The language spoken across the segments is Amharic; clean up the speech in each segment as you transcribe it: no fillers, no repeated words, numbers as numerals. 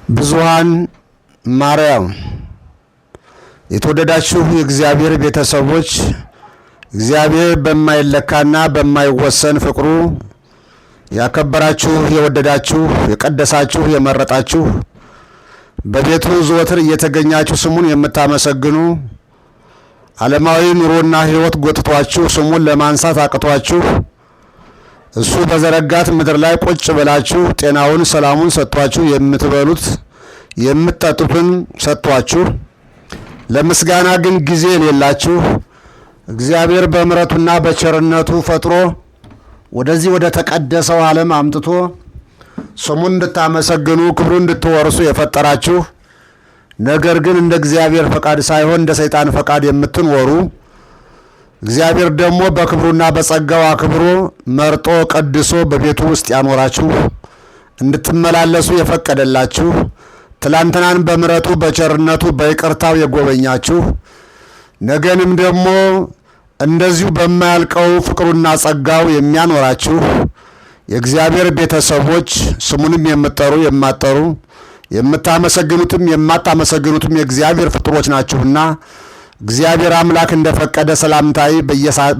ብዙኃን ማርያም። የተወደዳችሁ የእግዚአብሔር ቤተሰቦች፣ እግዚአብሔር በማይለካና በማይወሰን ፍቅሩ ያከበራችሁ፣ የወደዳችሁ፣ የቀደሳችሁ፣ የመረጣችሁ፣ በቤቱ ዘወትር እየተገኛችሁ ስሙን የምታመሰግኑ፣ ዓለማዊ ኑሮና ሕይወት ጎትቷችሁ ስሙን ለማንሳት አቅቷችሁ እሱ በዘረጋት ምድር ላይ ቁጭ ብላችሁ ጤናውን ሰላሙን ሰጥቷችሁ፣ የምትበሉት የምትጠጡትን ሰጥቷችሁ፣ ለምስጋና ግን ጊዜ የሌላችሁ፣ እግዚአብሔር በምሕረቱና በቸርነቱ ፈጥሮ ወደዚህ ወደ ተቀደሰው ዓለም አምጥቶ ስሙን እንድታመሰግኑ ክብሩን እንድትወርሱ የፈጠራችሁ፣ ነገር ግን እንደ እግዚአብሔር ፈቃድ ሳይሆን እንደ ሰይጣን ፈቃድ የምትኖሩ፣ እግዚአብሔር ደግሞ በክብሩና በጸጋው አክብሮ መርጦ ቀድሶ በቤቱ ውስጥ ያኖራችሁ፣ እንድትመላለሱ የፈቀደላችሁ፣ ትላንትናን በምሕረቱ በቸርነቱ በይቅርታው የጎበኛችሁ፣ ነገንም ደግሞ እንደዚሁ በማያልቀው ፍቅሩና ጸጋው የሚያኖራችሁ የእግዚአብሔር ቤተሰቦች፣ ስሙንም የምትጠሩ የማትጠሩ፣ የምታመሰግኑትም የማታመሰግኑትም የእግዚአብሔር ፍጡሮች ናችሁና እግዚአብሔር አምላክ እንደፈቀደ ሰላምታዬ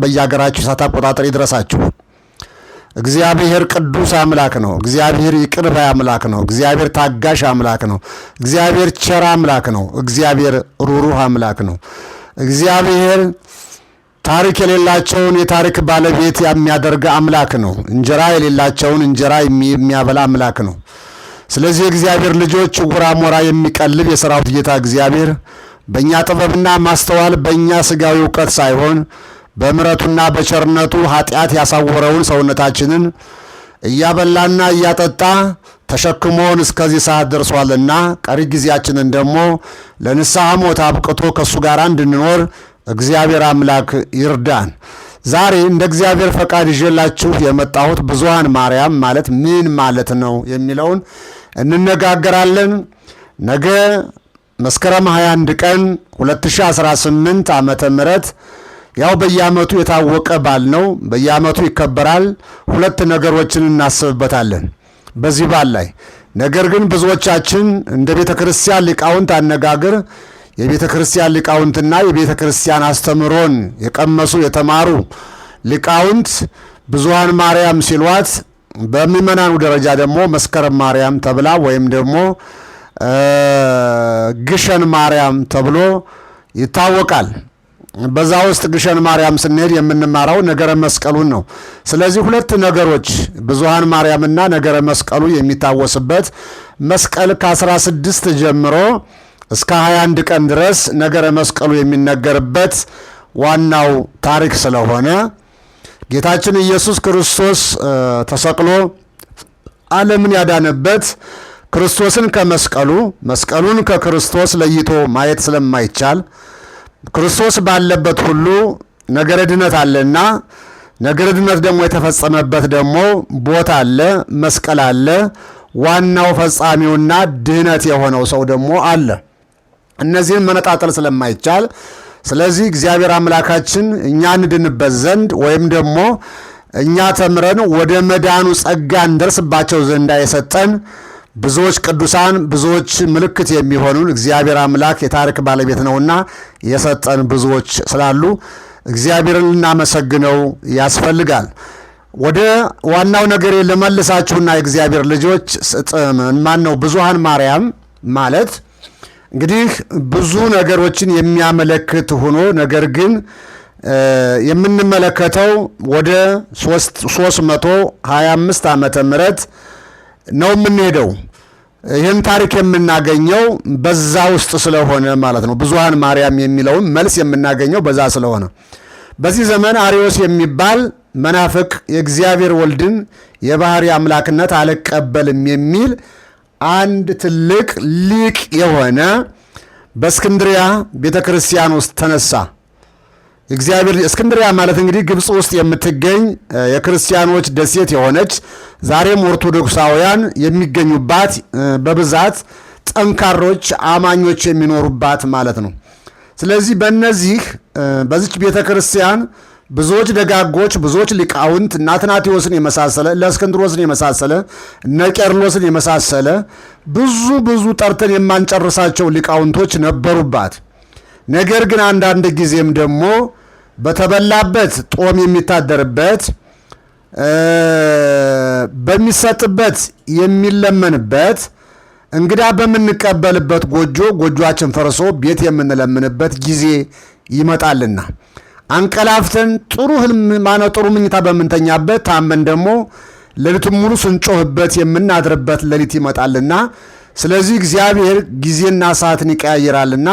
በየሀገራችሁ ሰዓት አቆጣጠር ይድረሳችሁ። እግዚአብሔር ቅዱስ አምላክ ነው። እግዚአብሔር ይቅር ባይ አምላክ ነው። እግዚአብሔር ታጋሽ አምላክ ነው። እግዚአብሔር ቸር አምላክ ነው። እግዚአብሔር ሩሩህ አምላክ ነው። እግዚአብሔር ታሪክ የሌላቸውን የታሪክ ባለቤት የሚያደርግ አምላክ ነው። እንጀራ የሌላቸውን እንጀራ የሚያበላ አምላክ ነው። ስለዚህ የእግዚአብሔር ልጆች፣ ዕውር አሞራ የሚቀልብ የሰራዊት ጌታ እግዚአብሔር በእኛ ጥበብና ማስተዋል፣ በእኛ ስጋዊ እውቀት ሳይሆን በምሕረቱና በቸርነቱ ኃጢአት ያሳወረውን ሰውነታችንን እያበላና እያጠጣ ተሸክሞን እስከዚህ ሰዓት ደርሷልና ቀሪ ጊዜያችንን ደግሞ ለንስሐ ሞት አብቅቶ ከእሱ ጋር እንድንኖር እግዚአብሔር አምላክ ይርዳን። ዛሬ እንደ እግዚአብሔር ፈቃድ ይዤላችሁ የመጣሁት ብዙኃን ማርያም ማለት ምን ማለት ነው የሚለውን እንነጋገራለን። ነገ መስከረም 21 ቀን 2018 ዓመተ ምህረት ያው በየዓመቱ የታወቀ በዓል ነው። በየዓመቱ ይከበራል። ሁለት ነገሮችን እናስብበታለን በዚህ በዓል ላይ። ነገር ግን ብዙዎቻችን እንደ ቤተ ክርስቲያን ሊቃውንት አነጋገር፣ የቤተ ክርስቲያን ሊቃውንትና የቤተ ክርስቲያን አስተምህሮን የቀመሱ የተማሩ ሊቃውንት ብዙኃን ማርያም ሲሏት፣ በምእመናኑ ደረጃ ደግሞ መስከረም ማርያም ተብላ ወይም ደግሞ ግሸን ማርያም ተብሎ ይታወቃል። በዛ ውስጥ ግሸን ማርያም ስንሄድ የምንማረው ነገረ መስቀሉን ነው። ስለዚህ ሁለት ነገሮች፣ ብዙኃን ማርያምና ነገረ መስቀሉ የሚታወስበት መስቀል ከ16 ጀምሮ እስከ 21 ቀን ድረስ ነገረ መስቀሉ የሚነገርበት ዋናው ታሪክ ስለሆነ፣ ጌታችን ኢየሱስ ክርስቶስ ተሰቅሎ ዓለምን ያዳነበት፣ ክርስቶስን ከመስቀሉ መስቀሉን ከክርስቶስ ለይቶ ማየት ስለማይቻል፣ ክርስቶስ ባለበት ሁሉ ነገረ ድነት አለና ነገረ ድነት ደግሞ የተፈጸመበት ደግሞ ቦታ አለ፣ መስቀል አለ። ዋናው ፈጻሚውና ድህነት የሆነው ሰው ደግሞ አለ። እነዚህን መነጣጠል ስለማይቻል፣ ስለዚህ እግዚአብሔር አምላካችን እኛ እንድንበት ዘንድ ወይም ደግሞ እኛ ተምረን ወደ መዳኑ ጸጋ እንደርስባቸው ዘንዳ የሰጠን ብዙዎች ቅዱሳን፣ ብዙዎች ምልክት የሚሆኑን እግዚአብሔር አምላክ የታሪክ ባለቤት ነውና የሰጠን ብዙዎች ስላሉ እግዚአብሔርን ልናመሰግነው ያስፈልጋል። ወደ ዋናው ነገር ልመልሳችሁና የእግዚአብሔር ልጆች፣ ማን ነው ብዙኃን ማርያም ማለት? እንግዲህ ብዙ ነገሮችን የሚያመለክት ሆኖ ነገር ግን የምንመለከተው ወደ 325 ዓመተ ምህረት ነው የምንሄደው። ይህን ታሪክ የምናገኘው በዛ ውስጥ ስለሆነ ማለት ነው። ብዙኃን ማርያም የሚለውን መልስ የምናገኘው በዛ ስለሆነ፣ በዚህ ዘመን አርዮስ የሚባል መናፍቅ የእግዚአብሔር ወልድን የባህሪ አምላክነት አልቀበልም የሚል አንድ ትልቅ ሊቅ የሆነ በእስክንድሪያ ቤተ ክርስቲያን ውስጥ ተነሳ። እግዚአብሔር እስክንድሪያ ማለት እንግዲህ ግብፅ ውስጥ የምትገኝ የክርስቲያኖች ደሴት የሆነች፣ ዛሬም ኦርቶዶክሳውያን የሚገኙባት፣ በብዛት ጠንካሮች አማኞች የሚኖሩባት ማለት ነው። ስለዚህ በእነዚህ በዚች ቤተ ክርስቲያን ብዙዎች ደጋጎች፣ ብዙዎች ሊቃውንት እነ አትናቴዎስን የመሳሰለ፣ እለእስክንድሮስን የመሳሰለ፣ እነ ቄርሎስን የመሳሰለ ብዙ ብዙ ጠርተን የማንጨርሳቸው ሊቃውንቶች ነበሩባት። ነገር ግን አንዳንድ ጊዜም ደግሞ በተበላበት ጦም የሚታደርበት፣ በሚሰጥበት የሚለመንበት፣ እንግዳ በምንቀበልበት ጎጆ ጎጆአችን ፈርሶ ቤት የምንለምንበት ጊዜ ይመጣልና፣ አንቀላፍተን ጥሩ ህልም ማነው ጥሩ ምኝታ በምንተኛበት ታመን ደግሞ ሌሊቱን ሙሉ ስንጮህበት የምናድርበት ሌሊት ይመጣልና፣ ስለዚህ እግዚአብሔር ጊዜና ሰዓትን ይቀያይራልና፣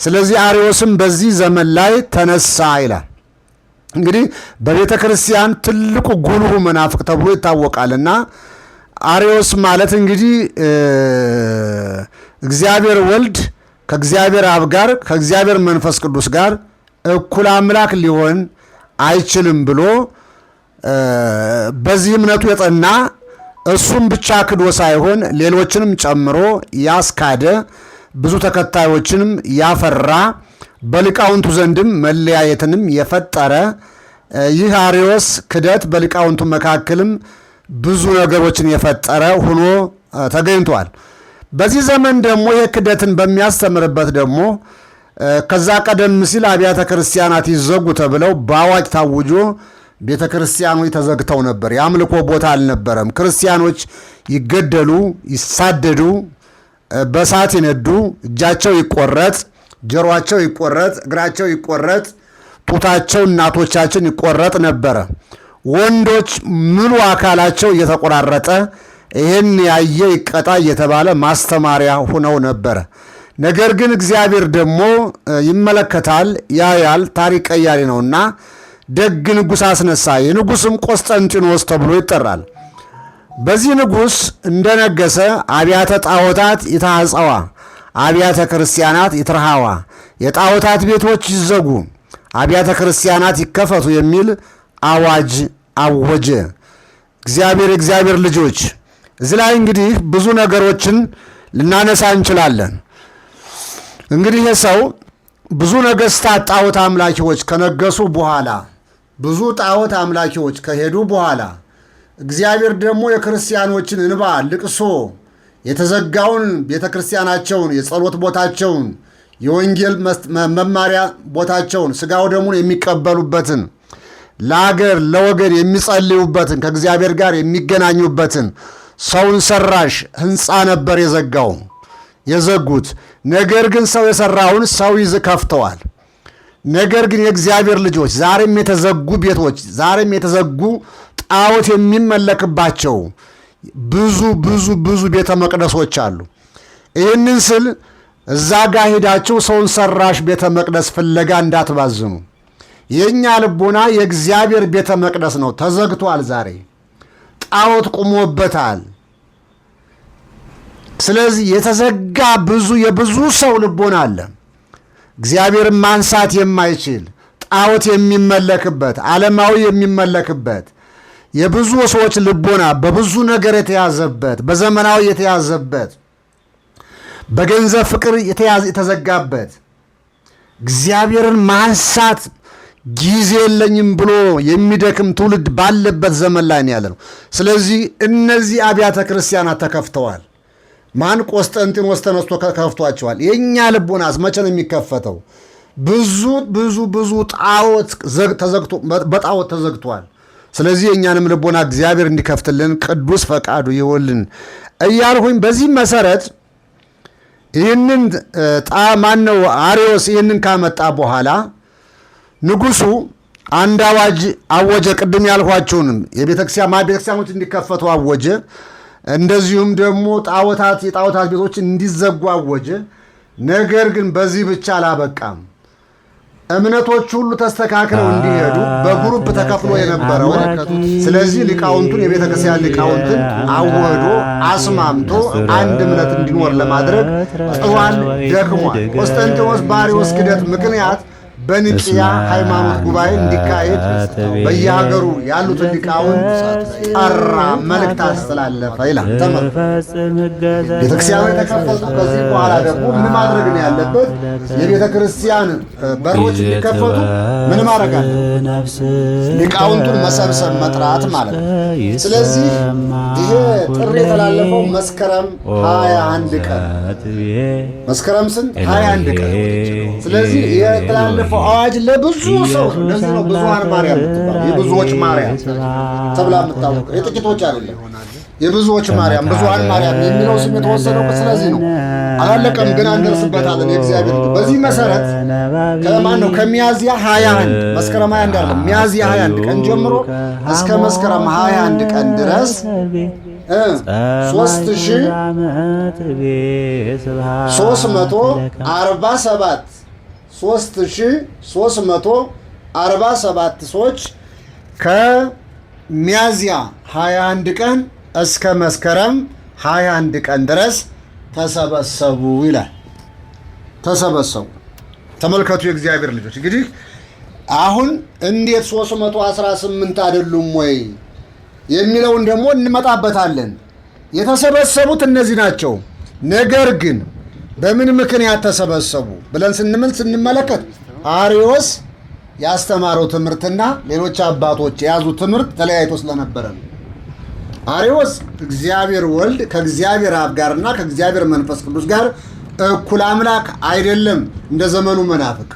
ስለዚህ አርዮስም በዚህ ዘመን ላይ ተነሳ ይላል። እንግዲህ በቤተ ክርስቲያን ትልቁ ጉልሁ መናፍቅ ተብሎ ይታወቃልና፣ አርዮስ ማለት እንግዲህ እግዚአብሔር ወልድ ከእግዚአብሔር አብ ጋር ከእግዚአብሔር መንፈስ ቅዱስ ጋር እኩል አምላክ ሊሆን አይችልም ብሎ በዚህ እምነቱ የጸና፣ እሱም ብቻ ክዶ ሳይሆን ሌሎችንም ጨምሮ ያስካደ፣ ብዙ ተከታዮችንም ያፈራ፣ በሊቃውንቱ ዘንድም መለያየትንም የፈጠረ፣ ይህ አርዮስ ክደት በሊቃውንቱ መካከልም ብዙ ነገሮችን የፈጠረ ሆኖ ተገኝቷል። በዚህ ዘመን ደግሞ ይህ ክደትን በሚያስተምርበት ደግሞ ከዛ ቀደም ሲል አብያተ ክርስቲያናት ይዘጉ ተብለው በአዋጅ ታውጆ ቤተ ክርስቲያኖች ተዘግተው ነበር። የአምልኮ ቦታ አልነበረም። ክርስቲያኖች ይገደሉ፣ ይሳደዱ፣ በእሳት ይነዱ፣ እጃቸው ይቆረጥ፣ ጆሮአቸው ይቆረጥ፣ እግራቸው ይቆረጥ፣ ጡታቸው እናቶቻችን ይቆረጥ ነበረ። ወንዶች ሙሉ አካላቸው እየተቆራረጠ ይህን ያየ ይቀጣ እየተባለ ማስተማሪያ ሆነው ነበረ። ነገር ግን እግዚአብሔር ደግሞ ይመለከታል፣ ያያል፣ ታሪክ ቀያሪ ነውና ደግ ንጉሥ አስነሳ። የንጉሥም ቆስጠንጢኖስ ተብሎ ይጠራል። በዚህ ንጉሥ እንደነገሰ አብያተ ጣዖታት ይታጸዋ፣ አብያተ ክርስቲያናት ይትርሃዋ፣ የጣዖታት ቤቶች ይዘጉ፣ አብያተ ክርስቲያናት ይከፈቱ የሚል አዋጅ አወጀ። እግዚአብሔር የእግዚአብሔር ልጆች፣ እዚህ ላይ እንግዲህ ብዙ ነገሮችን ልናነሳ እንችላለን። እንግዲህ ይህ ሰው ብዙ ነገስታት ጣዖት አምላኪዎች ከነገሱ በኋላ፣ ብዙ ጣዖት አምላኪዎች ከሄዱ በኋላ፣ እግዚአብሔር ደግሞ የክርስቲያኖችን እንባ ልቅሶ፣ የተዘጋውን ቤተ ክርስቲያናቸውን፣ የጸሎት ቦታቸውን፣ የወንጌል መማሪያ ቦታቸውን፣ ስጋው ደሙን የሚቀበሉበትን፣ ለአገር ለወገን የሚጸልዩበትን፣ ከእግዚአብሔር ጋር የሚገናኙበትን ሰውን ሰራሽ ሕንፃ ነበር የዘጋው የዘጉት። ነገር ግን ሰው የሰራውን ሰው ይዝ ከፍተዋል። ነገር ግን የእግዚአብሔር ልጆች፣ ዛሬም የተዘጉ ቤቶች፣ ዛሬም የተዘጉ ጣዖት የሚመለክባቸው ብዙ ብዙ ብዙ ቤተ መቅደሶች አሉ። ይህንን ስል እዛ ጋ ሄዳችሁ ሰውን ሰራሽ ቤተ መቅደስ ፍለጋ እንዳትባዝኑ። የእኛ ልቦና የእግዚአብሔር ቤተ መቅደስ ነው። ተዘግቷል። ዛሬ ጣዖት ቁሞበታል። ስለዚህ የተዘጋ ብዙ የብዙ ሰው ልቦና አለ። እግዚአብሔርን ማንሳት የማይችል፣ ጣዖት የሚመለክበት፣ ዓለማዊ የሚመለክበት፣ የብዙ ሰዎች ልቦና በብዙ ነገር የተያዘበት፣ በዘመናዊ የተያዘበት፣ በገንዘብ ፍቅር የተዘጋበት፣ እግዚአብሔርን ማንሳት ጊዜ የለኝም ብሎ የሚደክም ትውልድ ባለበት ዘመን ላይ ያለ ነው። ስለዚህ እነዚህ አብያተ ክርስቲያናት ተከፍተዋል። ማን? ቆስጠንጢኖስ ተነስቶ ከፍቷቸዋል። የእኛ ልቦናስ መቼ ነው የሚከፈተው? ብዙ ብዙ ብዙ ጣዖት ተዘግቶ በጣዖት ተዘግቷል። ስለዚህ የእኛንም ልቦና እግዚአብሔር እንዲከፍትልን ቅዱስ ፈቃዱ ይሆንልን እያልሁኝ፣ በዚህ መሰረት ይህንን ማነው አርዮስ ይህንን ካመጣ በኋላ ንጉሱ አንድ አዋጅ አወጀ። ቅድም ያልኋችሁንም የቤተክርስቲያኖች እንዲከፈቱ አወጀ። እንደዚሁም ደግሞ ጣዖታት የጣዖታት ቤቶች እንዲዘጉ አወጀ። ነገር ግን በዚህ ብቻ አላበቃም። እምነቶች ሁሉ ተስተካክለው እንዲሄዱ በ group ተከፍሎ የነበረውን፣ ስለዚህ ሊቃውንቱን የቤተ ክርስቲያን ሊቃውንትን አዋህዶ አስማምቶ አንድ እምነት እንዲኖር ለማድረግ ጥሯል፣ ደክሟል። ቆስጠንጢኖስ በአርዮስ ክደት ምክንያት በኒቅያ ሃይማኖት ጉባኤ እንዲካሄድ በየሀገሩ ያሉትን ሊቃውንት ጠራ፣ መልእክት አስተላለፈ ይላል። ቤተክርስቲያኑ የተከፈቱ ከዚህ በኋላ ደግሞ ምን ማድረግ ነው ያለበት? የቤተ ክርስቲያን በሮች እንዲከፈቱ ምን ማድረግ አለ? ሊቃውንቱን መሰብሰብ መጥራት ማለት ነው። ስለዚህ ይሄ ጥሪ የተላለፈው መስከረም 21 ቀን፣ መስከረም ስንት? 21 ቀን። ስለዚህ የተላለፈው አዋጅ ለብዙ ሰው ነው። ለዚህ ነው ብዙኃን ማርያም የምትባለው፣ የብዙዎች ማርያም ተብላ የምታወቀው፣ የጥቂቶች አይደለም። የብዙዎች ማርያም፣ ብዙኃን ማርያም የሚለው ስም የተወሰደው ስለዚህ ነው። አላለቀም፣ ግን አንደርስበታለን። የእግዚአብሔር በዚህ መሰረት ከማን ነው? ከሚያዝያ 21፣ መስከረም 21 አይደለም፣ ሚያዝያ 21 ቀን ጀምሮ እስከ መስከረም 21 ቀን ድረስ 3347 3347 ሰዎች ከሚያዝያ 21 ቀን እስከ መስከረም 21 ቀን ድረስ ተሰበሰቡ ይላል። ተሰበሰቡ። ተመልከቱ የእግዚአብሔር ልጆች፣ እንግዲህ አሁን እንዴት 318 አይደሉም ወይ የሚለውን ደግሞ እንመጣበታለን። የተሰበሰቡት እነዚህ ናቸው። ነገር ግን በምን ምክንያት ተሰበሰቡ ብለን ስንመለከት አርዮስ ያስተማረው ትምህርትና ሌሎች አባቶች የያዙት ትምህርት ተለያይቶ ስለነበረ ነው። አርዮስ እግዚአብሔር ወልድ ከእግዚአብሔር አብ ጋርና ከእግዚአብሔር መንፈስ ቅዱስ ጋር እኩል አምላክ አይደለም፣ እንደ ዘመኑ መናፍቅ።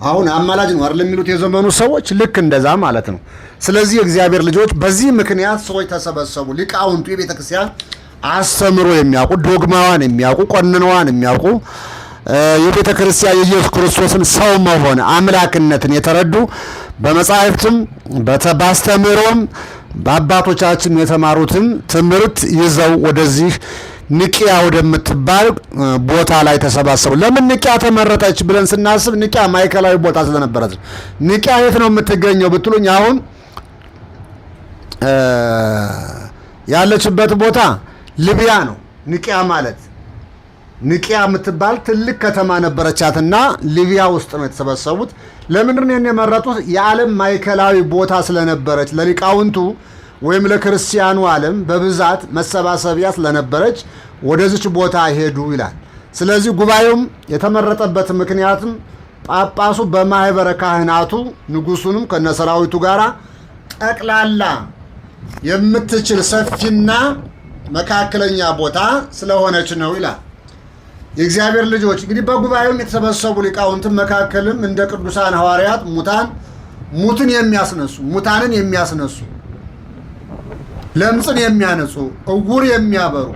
አሁን አማላጅ ነው አይደል የሚሉት የዘመኑ ሰዎች፣ ልክ እንደዛ ማለት ነው። ስለዚህ የእግዚአብሔር ልጆች፣ በዚህ ምክንያት ሰዎች ተሰበሰቡ። ሊቃውንቱ፣ የቤተ ክርስቲያን አስተምሮ የሚያውቁ፣ ዶግማዋን የሚያውቁ፣ ቆንነዋን የሚያውቁ፣ የቤተ ክርስቲያን የኢየሱስ ክርስቶስን ሰው መሆን አምላክነትን የተረዱ፣ በመጻሕፍትም ባስተምህሮም በአባቶቻችን የተማሩትን ትምህርት ይዘው ወደዚህ ንቅያ ወደምትባል ቦታ ላይ ተሰባሰቡ። ለምን ንቅያ ተመረጠች ብለን ስናስብ ንቅያ ማዕከላዊ ቦታ ስለነበረች። ንቅያ የት ነው የምትገኘው ብትሉኝ አሁን ያለችበት ቦታ ሊቢያ ነው። ንቅያ ማለት ንቅያ የምትባል ትልቅ ከተማ ነበረቻትና ሊቢያ ውስጥ ነው የተሰበሰቡት። ለምንድን ነው የመረጡት? የዓለም ማዕከላዊ ቦታ ስለነበረች፣ ለሊቃውንቱ ወይም ለክርስቲያኑ ዓለም በብዛት መሰባሰቢያ ስለነበረች ወደዚች ቦታ ሄዱ ይላል። ስለዚህ ጉባኤውም የተመረጠበት ምክንያትም ጳጳሱ በማህበረ ካህናቱ ንጉሱንም ከነሰራዊቱ ጋር ጠቅላላ የምትችል ሰፊና መካከለኛ ቦታ ስለሆነች ነው ይላል። የእግዚአብሔር ልጆች፣ እንግዲህ በጉባኤውም የተሰበሰቡ ሊቃውንትን መካከልም እንደ ቅዱሳን ሐዋርያት ሙትን የሚያስነሱ፣ ሙታንን የሚያስነሱ፣ ለምጽን የሚያነጹ፣ እውር የሚያበሩ፣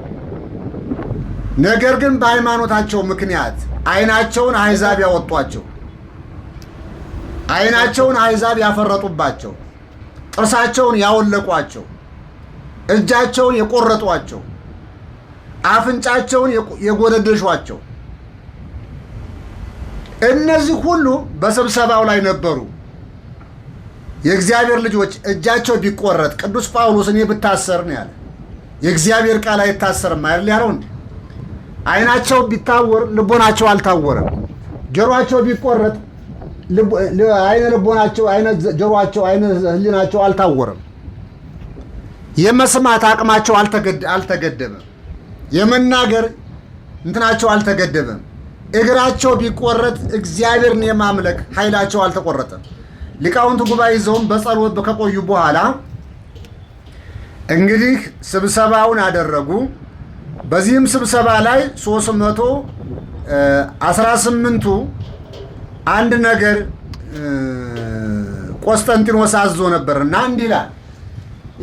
ነገር ግን በሃይማኖታቸው ምክንያት ዓይናቸውን አሕዛብ ያወጧቸው፣ ዓይናቸውን አሕዛብ ያፈረጡባቸው፣ ጥርሳቸውን ያወለቋቸው፣ እጃቸውን የቆረጧቸው፣ አፍንጫቸውን የጎደደሿቸው እነዚህ ሁሉ በስብሰባው ላይ ነበሩ። የእግዚአብሔር ልጆች፣ እጃቸው ቢቆረጥ፣ ቅዱስ ጳውሎስ እኔ ብታሰር ነው ያለ። የእግዚአብሔር ቃል አይታሰርም አይደል ያለው እንዴ? ዓይናቸው ቢታወር ልቦናቸው አልታወረም። ጆሮአቸው ቢቆረጥ አይነ ልቦናቸው፣ አይነ ጆሮአቸው፣ አይነ ሕሊናቸው አልታወረም። የመስማት አቅማቸው አልተገደበም። የመናገር እንትናቸው አልተገደበም። እግራቸው ቢቆረጥ እግዚአብሔርን የማምለክ ኃይላቸው አልተቆረጠም። ሊቃውንቱ ጉባኤ ይዘውም በጸሎት ከቆዩ በኋላ እንግዲህ ስብሰባውን አደረጉ። በዚህም ስብሰባ ላይ 318ቱ አንድ ነገር ቆስጠንጢኖስ አዞ ነበርና እንዲህ ይላል።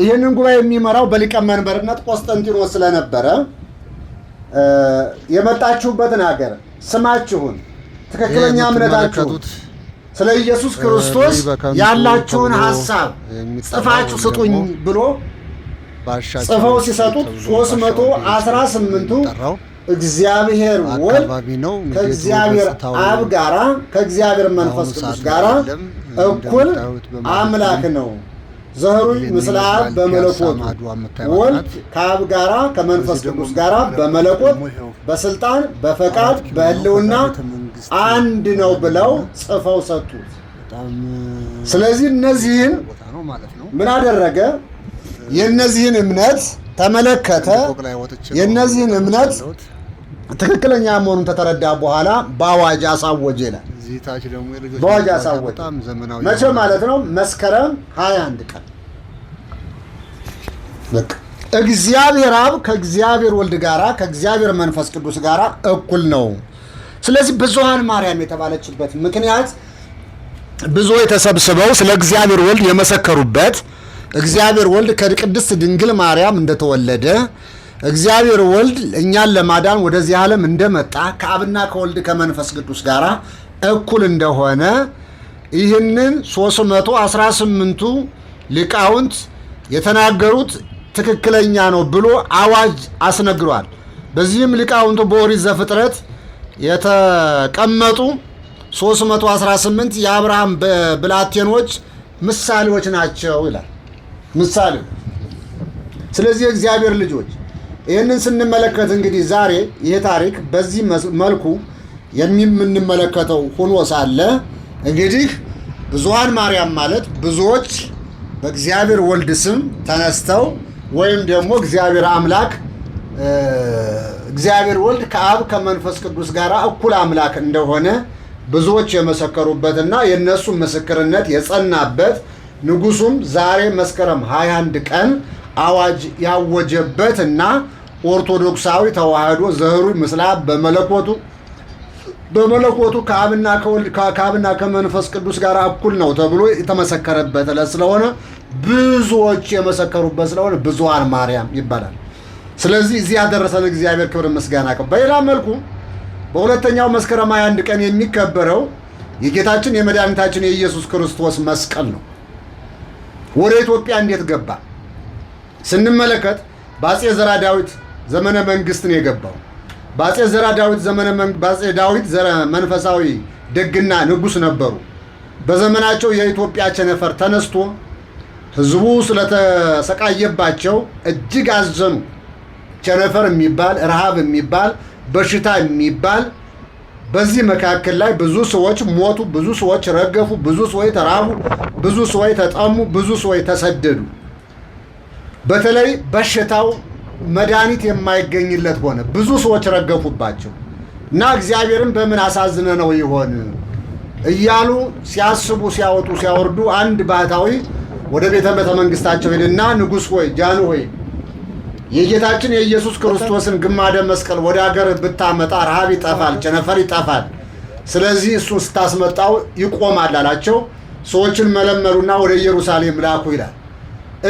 ይህንን ጉባኤ የሚመራው በሊቀ መንበርነት ቆስጠንጢኖስ ስለነበረ የመጣችሁበትን ሀገር፣ ስማችሁን፣ ትክክለኛ እምነታችሁን፣ ስለ ኢየሱስ ክርስቶስ ያላችሁን ሀሳብ ጽፋችሁ ስጡኝ ብሎ ጽፈው ሲሰጡት 318ቱ እግዚአብሔር ወልድ ከእግዚአብሔር አብ ጋራ ከእግዚአብሔር መንፈስ ቅዱስ ጋራ እኩል አምላክ ነው። ዘህሩይ ምስለ አብ በመለኮቱ፣ ወልድ ከአብ ጋራ ከመንፈስ ቅዱስ ጋራ በመለኮት፣ በስልጣን፣ በፈቃድ፣ በህልውና መንግስት አንድ ነው ብለው ጽፈው ሰጡት። በጣም ስለዚህ እነዚህን ቦታ ነው ማለት ነው። ምን አደረገ? የእነዚህን እምነት ተመለከተ። ፎቅ ላይ ወጥቼ ነው የእነዚህን እምነት ያለሁት። ትክክለኛ መሆኑን ከተረዳ በኋላ በአዋጅ አሳወጀ ይላል። እዚህ ታች ደግሞ የልጆች በአዋጅ መጫወቻ አሳወጀ። በጣም ዘመናዊ መቼ ማለት ነው? መስከረም 21 ቀን። በቃ እግዚአብሔር አብ ከእግዚአብሔር ወልድ ጋራ ከእግዚአብሔር መንፈስ ቅዱስ ጋራ እኩል ነው። ስለዚህ ብዙኃን ማርያም የተባለችበት ምክንያት ብዙዎች ተሰብስበው ስለ እግዚአብሔር ወልድ የመሰከሩበት፣ እግዚአብሔር ወልድ ከቅድስት ድንግል ማርያም እንደተወለደ፣ እግዚአብሔር ወልድ እኛን ለማዳን ወደዚህ ዓለም እንደመጣ፣ ከአብና ከወልድ ከመንፈስ ቅዱስ ጋር እኩል እንደሆነ ይህንን 318ቱ ሊቃውንት የተናገሩት ትክክለኛ ነው ብሎ አዋጅ አስነግሯል። በዚህም ሊቃውንቱ በኦሪት ዘፍጥረት የተቀመጡ 318 የአብርሃም ብላቴኖች ምሳሌዎች ናቸው ይላል። ምሳሌ። ስለዚህ የእግዚአብሔር ልጆች፣ ይህንን ስንመለከት እንግዲህ ዛሬ ይህ ታሪክ በዚህ መልኩ የምንመለከተው ሆኖ ሳለ እንግዲህ ብዙኃን ማርያም ማለት ብዙዎች በእግዚአብሔር ወልድ ስም ተነስተው ወይም ደግሞ እግዚአብሔር አምላክ እግዚአብሔር ወልድ ከአብ ከመንፈስ ቅዱስ ጋር እኩል አምላክ እንደሆነ ብዙዎች የመሰከሩበትና የእነሱ ምስክርነት የጸናበት፣ ንጉሱም ዛሬ መስከረም 21 ቀን አዋጅ ያወጀበት እና ኦርቶዶክሳዊ ተዋህዶ ዘህሩይ ምስለ አብ በመለኮቱ ከአብና ከወልድ ከአብና ከመንፈስ ቅዱስ ጋር እኩል ነው ተብሎ የተመሰከረበት ዕለት ስለሆነ፣ ብዙዎች የመሰከሩበት ስለሆነ ብዙኃን ማርያም ይባላል። ስለዚህ እዚህ ያደረሰን እግዚአብሔር ክብር ምስጋና ይግባው። በሌላ መልኩ በሁለተኛው መስከረም 21 ቀን የሚከበረው የጌታችን የመድኃኒታችን የኢየሱስ ክርስቶስ መስቀል ነው። ወደ ኢትዮጵያ እንዴት ገባ ስንመለከት በአፄ ዘርዓ ዳዊት ዘመነ መንግስት ነው የገባው። በአፄ ዘርዓ ዳዊት ዘመነ በአፄ ዳዊት ዘረ መንፈሳዊ ደግና ንጉስ ነበሩ። በዘመናቸው የኢትዮጵያ ቸነፈር ተነስቶ ህዝቡ ስለተሰቃየባቸው እጅግ አዘኑ። ቸነፈር የሚባል፣ ረሃብ የሚባል፣ በሽታ የሚባል፣ በዚህ መካከል ላይ ብዙ ሰዎች ሞቱ፣ ብዙ ሰዎች ረገፉ፣ ብዙ ሰዎች ተራቡ፣ ብዙ ሰዎች ተጠሙ፣ ብዙ ሰዎች ተሰደዱ። በተለይ በሽታው መድኃኒት የማይገኝለት ሆነ። ብዙ ሰዎች ረገፉባቸው እና እግዚአብሔርን በምን አሳዝነ ነው ይሆን እያሉ ሲያስቡ፣ ሲያወጡ፣ ሲያወርዱ አንድ ባህታዊ ወደ ቤተ መንግስታቸው ሄደና ንጉሥ ሆይ፣ ጃን ሆይ፣ የጌታችን የኢየሱስ ክርስቶስን ግማደ መስቀል ወደ ሀገር ብታመጣ ረሃብ ይጠፋል፣ ቸነፈር ይጠፋል። ስለዚህ እሱን ስታስመጣው ይቆማል አላቸው። ሰዎችን መለመሉና ወደ ኢየሩሳሌም ላኩ ይላል።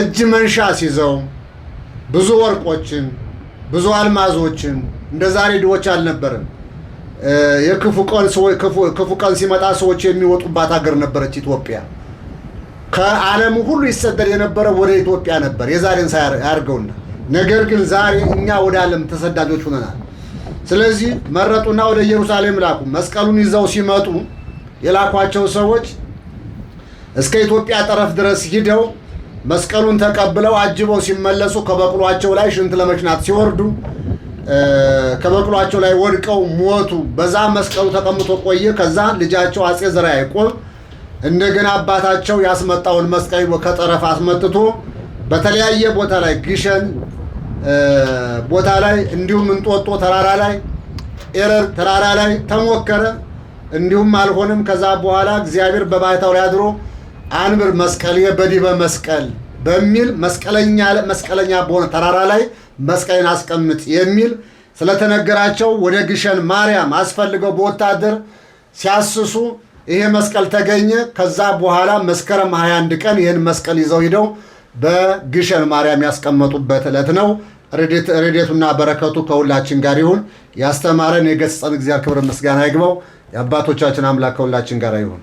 እጅ መንሻ ሲይዘው ብዙ ወርቆችን፣ ብዙ አልማዞችን፣ እንደ ዛሬ ድሆች አልነበረም። የክፉ ቀን ክፉ ቀን ሲመጣ ሰዎች የሚወጡባት ሀገር ነበረች ኢትዮጵያ። ከዓለሙ ሁሉ ይሰደድ የነበረ ወደ ኢትዮጵያ ነበር፣ የዛሬን ሳያርገውና። ነገር ግን ዛሬ እኛ ወደ ዓለም ተሰዳጆች ሆነናል። ስለዚህ መረጡና ወደ ኢየሩሳሌም ላኩ። መስቀሉን ይዘው ሲመጡ የላኳቸው ሰዎች እስከ ኢትዮጵያ ጠረፍ ድረስ ሂደው መስቀሉን ተቀብለው አጅበው ሲመለሱ ከበቅሏቸው ላይ ሽንት ለመሽናት ሲወርዱ ከበቅሏቸው ላይ ወድቀው ሞቱ። በዛ መስቀሉ ተቀምጦ ቆየ። ከዛ ልጃቸው አፄ ዘርዓ ያዕቆብ እንደገና አባታቸው ያስመጣውን መስቀል ከጠረፍ አስመጥቶ በተለያየ ቦታ ላይ፣ ግሸን ቦታ ላይ፣ እንዲሁም እንጦጦ ተራራ ላይ፣ ኤረር ተራራ ላይ ተሞከረ። እንዲሁም አልሆነም። ከዛ በኋላ እግዚአብሔር በባሕታው ላይ አድሮ አንብር መስቀልየ በዲበ መስቀል በሚል መስቀለኛ መስቀለኛ በሆነ ተራራ ላይ መስቀሌን አስቀምጥ የሚል ስለተነገራቸው ወደ ግሸን ማርያም አስፈልገው በወታደር ሲያስሱ ይሄ መስቀል ተገኘ። ከዛ በኋላ መስከረም 21 ቀን ይህን መስቀል ይዘው ሂደው በግሸን ማርያም ያስቀመጡበት ዕለት ነው። ረድኤቱና በረከቱ ከሁላችን ጋር ይሁን። ያስተማረን የገሰጸን እግዚአብሔር ክብር ምስጋና ይግባው። የአባቶቻችን አምላክ ከሁላችን ጋር ይሁን።